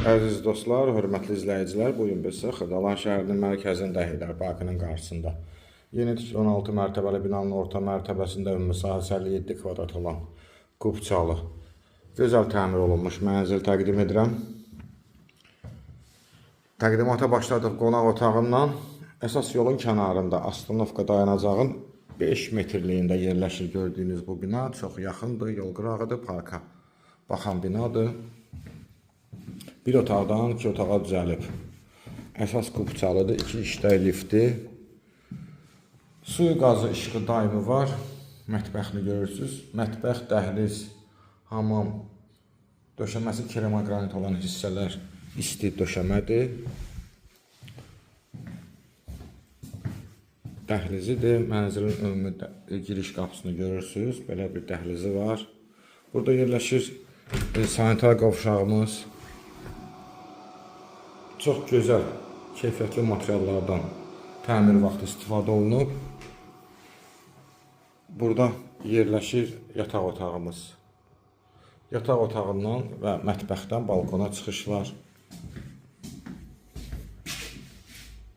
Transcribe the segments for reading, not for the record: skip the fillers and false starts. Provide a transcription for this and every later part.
Əziz dostlar, hörmətli izləyicilər, bu gün biz sizə Xırdalan şəhərinin mərkəzində, Heydər Parkının qarşısında yeni tikili 16 mərtəbəli binanın orta mərtəbəsində ümumi sahəsi 57 kvadrat olan kupçalı, gözəl təmir olunmuş mənzil təqdim edirəm. Təqdimata başladıq qonaq otağından. Əsas yolun kənarında Astanovka dayanacağın 5 metrliyində yerləşir gördüyünüz bu bina. Çox yaxındır, yol qırağıdır, parka baxan binadır. Bir otaqdan iki otağa düzəlib. Əsas kupçalıdır, iki işlək lifti. Suyu, qazı, işığı daimi var. Mətbəxini görürsüz. Mətbəx, dəhliz, hamam, döşəməsi keramaqranit olan hissələr isti döşəmədir. Dəhlizidir. Mənzilin ümumi giriş qapısını görürsüz. Belə bir dəhlizi var. Burada yerləşir sanitar qovşağımız. Çox gözəl, keyfiyyətli materiallardan təmir vaxtı istifadə olunub. Burada yerləşir yataq otağımız. Yataq otağından və mətbəxdən balkona çıxış var.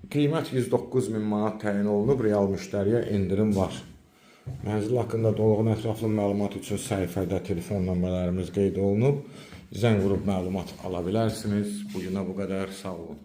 Qiymət 109 min manat təyin olunub, real müştəriyə endirim var. Mənzil haqqında dolğun ətraflı məlumat üçün səhifədə telefon nömrələrimiz qeyd olunub. Zəng vurub məlumat ala bilərsiniz. Bu günə bu qədər. Sağ olun.